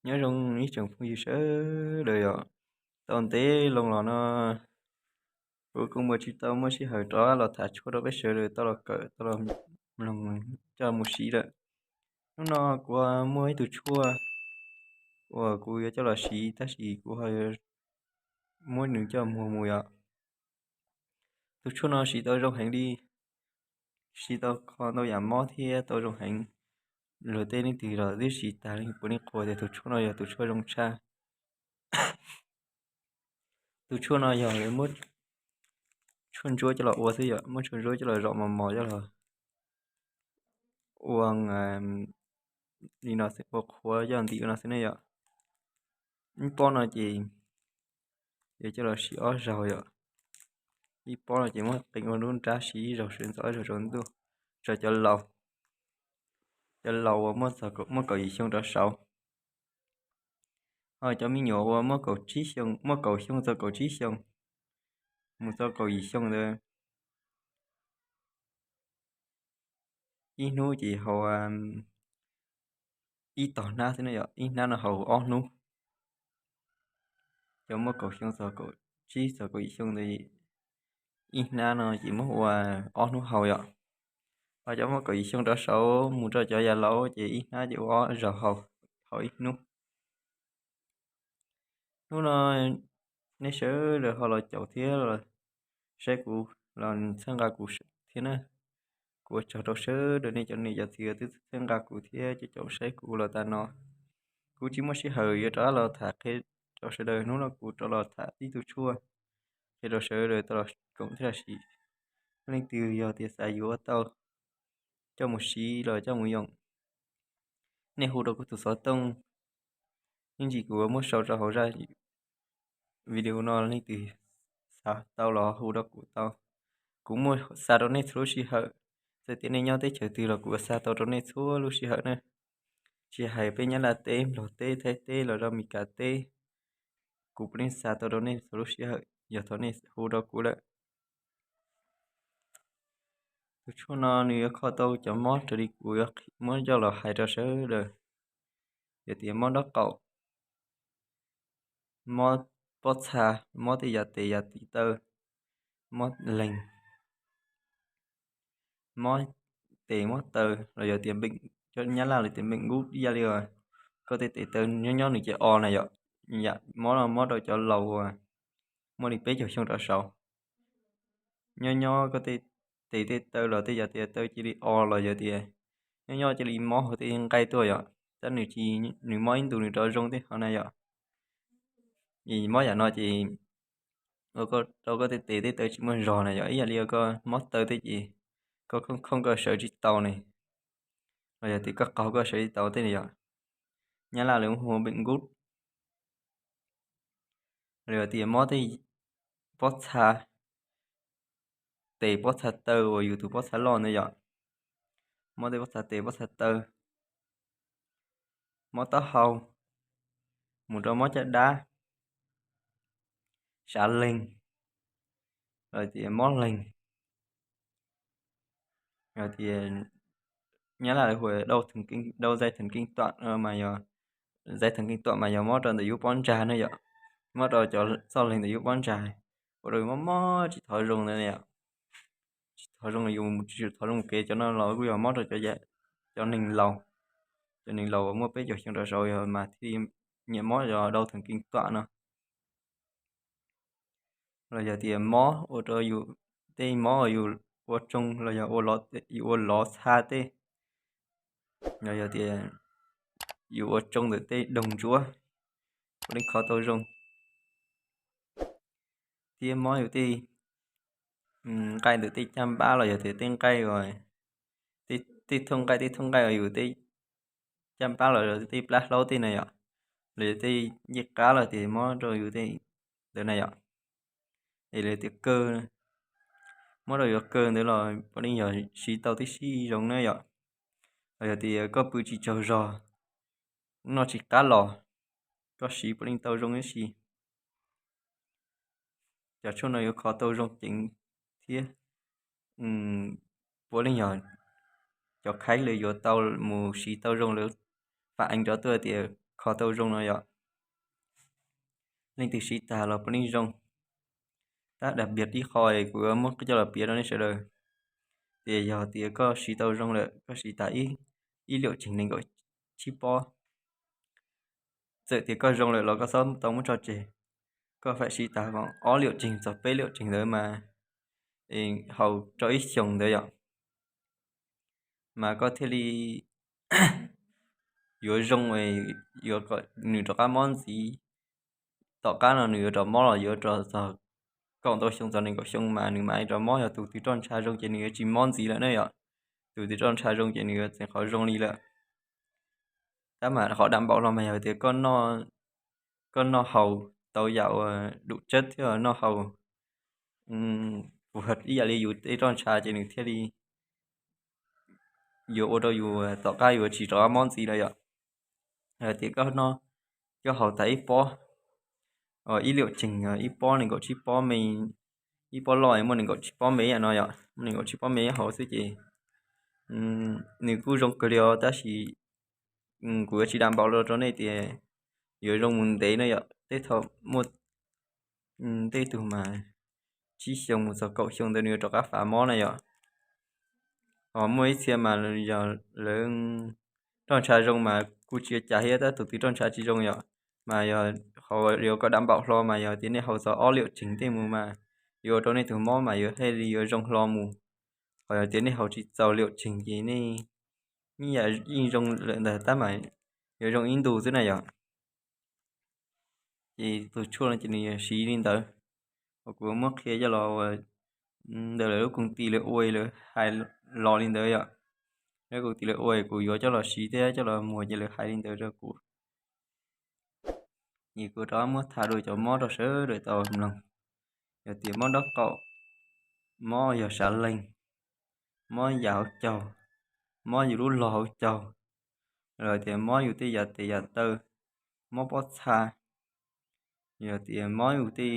Nyob zoo ib tsoom phooj ywg sawv daws yom. Tau ntev loo los no kuv kuj muaj tsis tau muaj sij hawm rov los tham tshuaj rau peb sawv daws tau los kawm tau los mloog coj mus siv lawm. Hnub no kuv muaj ib tug tshuaj uas kuv yuav coj los siv tab sis kuv ho muab nws coj muag mus yom. Tus tshuaj no siv tau zoo heev li, siv tau kho ntau yam mob thiab tau zoo heev. Luag tej leej twg los twb siv tag li, puav leej qhuas tias tus tshuaj no yog tus tshuaj zoo tshaj. Tus tshuaj no yog lawv muab tshuaj ntsuab coj los ua xwb yom, muab tshuaj ntsuab coj los zom mos mos coj los ua li no xwb, ua qhuav coj ntim ua no xwb ne yom. Ib pob no ces yuav coj los siv ob zaug yom. Ib pob no ces muab qee ua lub nrab siv ib zaug sawv ntxov ib zaug tsaus ntuj, tso cov laus, cov laus uas muaj kaum yim xyoo rov saud. Ho cov me nyuam uas muaj kaum xyoo, muaj kaum xyoo txog kaum tsib xyoo mus txog kaum yim xyoo ntawd, ib hnub ces haus ib tog hnab xwb na yom, ib hnab no haus ob hnub. Cov muaj kaum xyoo txog kaum tsib txog kaum yim xyoo ntawd, ib hnab no ces muab ua ob hnub haus yom. Ho cov muaj kaum yim xyoo rov saud mus rau cov yav laus ces ib hnab ces ua ob zaug haus, haus ib hnub. Hnub no nej sawv daws ho los caum thiab los saib kuv, los txhawb nqa kuv thiab na. Kuv ua tsaug rau sawv daws nej cov niam cov txiv twb txhawb nqa kuv thiab caum saib kuv los tas no. Kuv tsis muaj sij hawm yuav rov qab los tham qhia rau sawv daws, hnub no kuv rov los tham ib tug tshuaj qhia rau sawv daws tau los koom thiab los siv. Leej twg yog tias xav yuav tau coj mus siv los coj mus yoom, nej hu rau kuv tus xov tooj, ib ntsis kuv muab sau rau hauv zaj video no, leej twg xav tau los hu rau kuv tau. Kuv muaj xa rau nej txhua lub sij hawm, txawm tias nej nyob teb chaws twg los kuv xa tau rau nej txhua lub sij hawm na. Tsis hais peb Nyab Laj teb, Nplog teb, Thaib teb los rau Mes Kas teb, kuv puav leej xa tau rau nej txhua lub sij hawm yog thaum nej hu rau kuv lawm. Tus tshuaj no nws yuav kho tau cov mob raws li kuv yuav muab coj los hais rau sawv daws. Yog tias mob nraub qaum, mob pob txha, mob tej yam tes yam taw, mob leeg, mob tes mob taw, los yog tias cov Nyab Laj lawv tias bệnh gút ib yam li koj tej tes taw nyob nyob nws ces o na yom. Yam mob no mob rau cov laus uas muaj li peb caug xyoo rov saud. Nyob nyob koj tej tes tej taw los tej yam tes taw cia li o los yog tias nyob nyob cia li mob hauv tej nqaij tuaj yom, tab nws tsis, nws mob ib ntus nws rov zoo tej hauv na yom. Mob yam no ces ua rau koj tej tes tej taw tsis muaj zog na yom, ib yam li koj mob taw tej ces koj khooj khooj koj sawv tsis tau ne, los yog tias koj qaug koj sawv tsis tau tej ne yom. Nyab Laj lawv hu bệnh gút. Los yog tias mob tej pob txha tes pob txha taw uas yus tus pob txha loj ntawd yom, mob tej pob txha tes pob txha taw, mob taub hau, mus rau mob caj dab, sav leeg, los tias mob leeg, tias Nyab Laj hu đau dây thần kinh tọa mas yog, dây thần kinh tọa mas yog mob rau ntawm yub pob ntsag na yom, mob rau cov txoj leeg ntawm yub pob ntsag, ua rau yus mob mob tsis thov zoo ntawd yom. Tsis thov zoo, yus tsis thov zoo kev, cov no los kuj yog mob rau cov neeg laus, cov neeg laus uas muaj peb caug xyoo rov saud yog mas thiaj li nyiam mob yog đau thần kinh tọa no. Los yog tias mob ua rau yus tej mob uas yus ua tsoo los yog yus ua lov txha tej, los yog tias yus ua tsoo ntawm tej doog ntsuab, puav leej kho tau zoo. Thiab mob yus tej nqaij ntawm tej caj npab los yog tias tej nqaij, tej thooj nqaij tej thooj nqaij uas yus tej caj npab los yog tej plab hlaub tej na yom, los yog tej ncej qab los tias mob rau yus tej ntawd na yom. Es los tias kaw, mob rau yus kaw ntawd los puav leej yog siv tau tib si zoo na yom. Los yog tias koj pw tsis tsaug zog, noj tsis qab los, koj siv puav leej tau zoo ib si. Cov tshuaj no yuav kho tau zoo ceev thiab puav leej yog cov khaib lawv yuav tau mus siv tau zoo lawv phản ánh rov tuaj tias kho tau zoo no yom. Leej twg siv tag los puav leej zoo. Tab dab pias ib qho kuv muab coj los piav rau nej sawv daws, tias yog tias koj siv tau zoo lawm, koj siv tag ib, ib liam tseeg nees nkaum tsib pob, txawm tias koj zoo lawm los koj txhob tau muab tso tseg. Koj faib siv tag ob liam tseeg txog peb liam tseeg ntawd mas haus rau ib xyoos ntawd yom, mas koj thiaj li yuav zoo, yuav kom nws rov qab mob ntxiv. Tom qab no nws yuav rov mob los yuav rau txog kaum ntau xyoo txog nees nkaum xyoo mas nws mam rov mob. Yog tus twg roj ntsha zoo ces nws yuav tsis mob ntxiv lawm ne yom. Tus twg roj ntsha zoo ces nws yuav txeev qhov zoo li lawm. Tab mas qhov dam npaum los mas yog tias koj noj haus tau yam uas dum tsawb thiab noj haus ib yam li yus tej roj ntsha ces nws thiaj li yuav ua rau yus tom qab yuav tsis rov qab mob ntxiv lawm yom. Hais tias koj noj, koj haus tag ib pob, ib liam tseeg ib pob nees nkaum tsib pob me, ib pob loj muaj nees nkaum tsib pob me yam no yom, muaj nees nkaum tsib pob me haus xwb ces nws kuj zoo kawg li os, tab sis kuv yuav tsis dam npaum los rau nej tias yuav zoo mus ntev no yom. Tej thaum muaj tej tug mas tsib xyoo mus txog kaum xyoo ntawd nws yuav rov qab fav mob na yom. Ho muaj ib txhia mas yog lawv roj ntsha zoo mas kuj tsis ua cas thiab, tab tus twg roj ntsha tsis zoo yom, mas yog qhov yuav kom dam npaum hlo mas yog tias nej haus txog ob liam tseeg tej mus mas yuav ua rau nej tus mob mas yuav thiaj li yuav zoo hlo mus. Ho yog tias nej haus tsis txaus liam tseeg ces nej ib yam yeej zoo lawm ntag, tab mas yuav zoo ib ntus xwb na yom. Ces tus tshuaj no ces nws siv li ntawd, uas kuv muab qhia coj los ntawm lawv lub koom tim lawv ua, lawv hais los li ntawd yom. Lawv koom tim lawv ua kuv yuav coj los siv thiab coj los muag ces lawv hais li ntawd rau kuv. Ces kuv rov muab tham dua cov mob rau sawv daws tau mloog. Yog tias mob nraub qaum, mob yog sav leeg, mob yas hauv caug, mob yus lub log hauv caug, los tias mob yus tej yam tes yam taw, mob pob txha, yog tias mob yus tej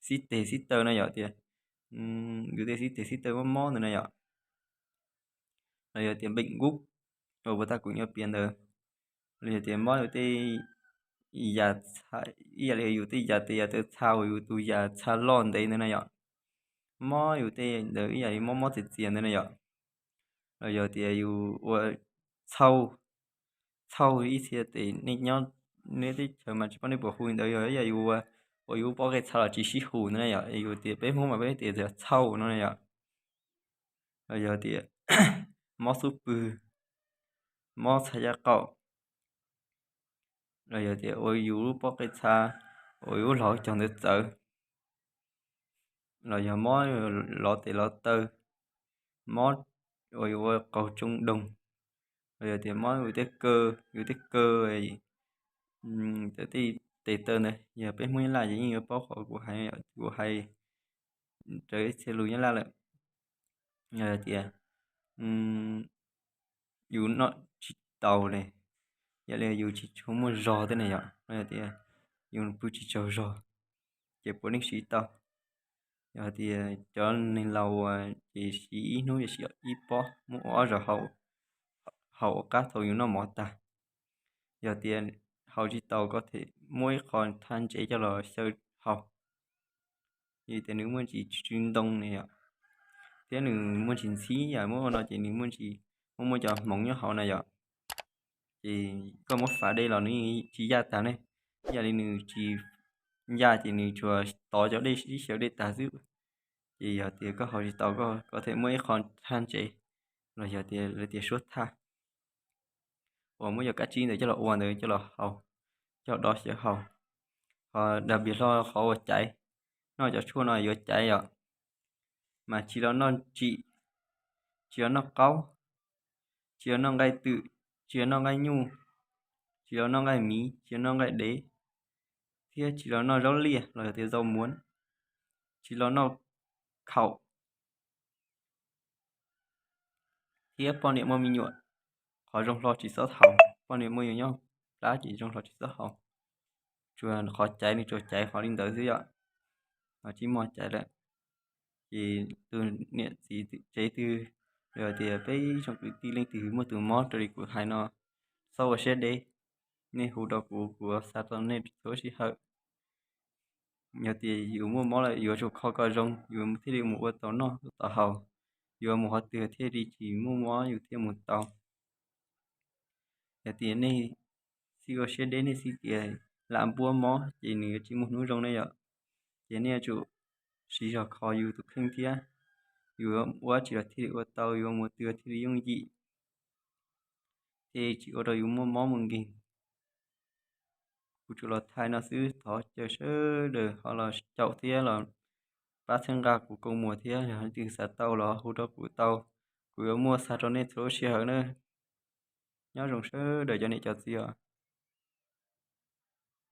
xib teg xib taw no yom, tias yus tej xib teg xib taw mob mob ntawd na yom. Los yog tias npeem nkub, uas puag ta kuv nyuam piav ntawd, los yog tias mob yus tej yam, ib yam li yus tej yam tes yam taw txha uas yus tus yam txha loj ntev ntawd na yom. Mob yus tej ntawd ib yam li mob mob txias txias ntawd na yom. Los yog tias yus ua txhauj, txhauj ib txhia tes nej nyob nej teb chaws mas tsis paub nej puas hu li ntawd, yog ib yam yus ua, ua yus pob qij txha los tsis sib hum ntawd na yom, yus tias peb Hmoob mas peb tias txhauj no na yom. Los yog tias mob xub pwg, mob txhais yaj qaum, los yog tias ua yus lub pob qij txha, ua yus lub log caug ntawd txawv, los yog mob lov tes lov taw, mob ua yus ua qaug tsoo doog, los yog tias mob yus tej kaw, yus tej kaw, tej tes taw ntawd, yog peb Hmoob Nyab Laj ces yeej yuav paub qhov kuv hais, kuv hais raws ib txhia lus Nyab Laj lawm. Los yog tias yus noj tsis taus li, yam li yus tsis tshua muaj zog thiab na yom, los yog tias yus pw tsis tsaug zog, ces puav leej siv tau. Yog tias cov neeg laus uas ces siv ib hnub ces siv ib pob muab ua ob zaug haus, haus ua qab thaum yus noj mov tag. Yog tias haus tsis taus koj them muab ib qho thaj ntsev coj los xyaw haus, vim tias nws muaj ntsis tsw ntoo ne yom, thiab nws muaj ntsis ntxhib yom, muab ua no ces nws muaj ntsis, muaj muaj cov hmoov nyob hauv na yom. Ces koj muab fav dej los nws tsis yaj tag ne, ib yam li nws tsis yaj ces nws tsuas tov cov dej sib xyaw dej tag xwb. Ces yog tias koj haus tsis taus koj, koj them muab ib qho thaj ntsev, los yog tias lawv tias suab thaj, uas muab cov kab tsib ntawd coj los ua ntawd coj los haus, coj los dob xyaw haus. Ho dab pias hlo qhov uas caiv, noj cov tshuaj no yuav caiv yom, mas tsis los noj tsim, tsis los noj qaub, tsis los noj nqaij twm, tsis los noj nqaij nyuj, tsis los noj nqaij miv, tsis los noj nqaij dev, thiab tsis los noj zaub liaj los yog tias zaub muav, tsis los noj khaum, thiab poj niam muaj me nyuam, qhov zoo hlo tsis txhob haus, poj niam muaj me nyuam nyob plab ces zoo hlo tsis txhob haus. Tsuas qhov caiv nws tsuas caiv qhov li ntawd xwb yom, ho tsis muaj caiv lawm. Ces tus niam txiv tsev twg, yog tias peb ib tsoom kwv tij leej twg muaj tus mob raws li kuv hais no, txhob ua siab deb, nej hu rau kuv, kuv yuav xa rau nej txhua sij hawm. Yog tias yus muaj mob lawm yuav tsum kho kom zoo yus thiaj li mus ua tau noj tau haus, yuav mus qhov twg thiaj li tsis muaj mob yus thiaj mus tau. Yog tias nej xij ua siab deb, nej xij tias lam npuab mob ces nws yuav tsis muaj hnub zoo ne yom. Ces nej yuav tsum siv zog kho yus tus kheej thiab, yus ua tsis los thiaj li ua tau, yuav mus twg thiaj li yooj yim, thiaj tsis ua rau yus muaj mob muaj nkeeg. Kuv tsuas los thaij no xwb, thov caw sawv daws ho los caum thiab los pab txhawb nqa kuv koob muas thiab, yog leej twg xav tau los hu rau kuv tau, kuv yuav muaj xa rau nej txhua lub sij hawm na. Nyob zoo sawv daws cov niam cov txiv os.